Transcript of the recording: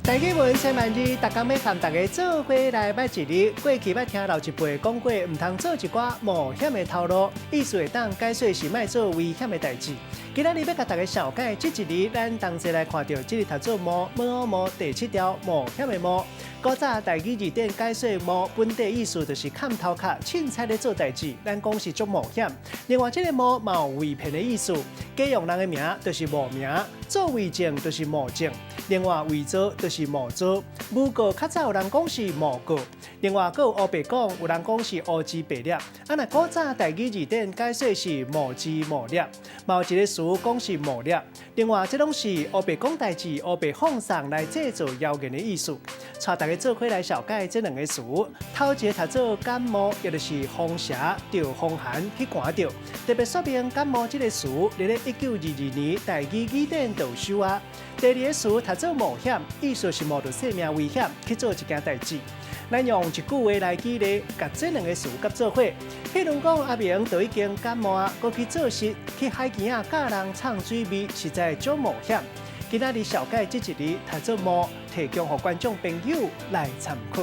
台語文千萬字，逐工欲和大家做伙來捌一字。過去捌聽老一輩講過，毋通做一寡冒險的頭路，意思會當解說是莫做危險的代誌。今仔日欲共大家紹介這一字，咱同齊來看著這个讀做冒摸摸第七條冒險的冒。古早台語字典解說冒本底意思就是崁頭殼、凊彩咧做代誌，咱講是足冒險。另外，這个冒嘛有偽騙的意思，假用人的名就是冒名，做偽證就是冒證。另外，偽造就是冒造。誣告較早有人講是冒告，另外閣有烏白講，有人講是烏茲白粒。啊，若古早台語字典解說是冒字冒粒，嘛有一个詞講是冒粒。另外，這攏是烏白講代誌、烏白放送來製造謠言的意思。帶大家做伙來紹介這兩个詞，頭一个讀做感冒，也就是風邪、著風寒去寒著。特別說明感冒這个詞，佇咧1922年台語語典就有收啊。第二个詞讀做冒險，意思是冒著性命危險去做一件代誌。咱用一句話來舉例，共這兩个詞佮做伙。譬如講，阿明就已經感冒啊，閣去做事，去海墘仔佮人唱水味，實在足冒險。今仔日紹介這一字讀做冒，提供予觀眾朋友來參考。